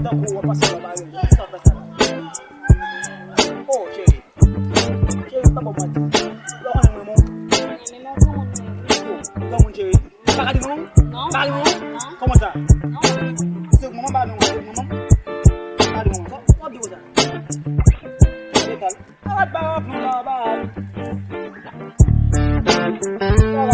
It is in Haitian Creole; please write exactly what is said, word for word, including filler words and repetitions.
Tankou w ap pase w ap pale, sa w fè sa la? Oh, cheri. Cheri, pa bon manti. Ou pa konnen mwen, mwen. Mwen, mwen, mwen, mwen. Oh, granmoun cheri. Pa ka di manman? Non. Pa ka di manman? Non. Kòman sa? Non. Se manman pa di manman, se manman. Pa di manman. Sa, sa w ap di konsa? Letal. Arèt ba w, pran ba w, ba w.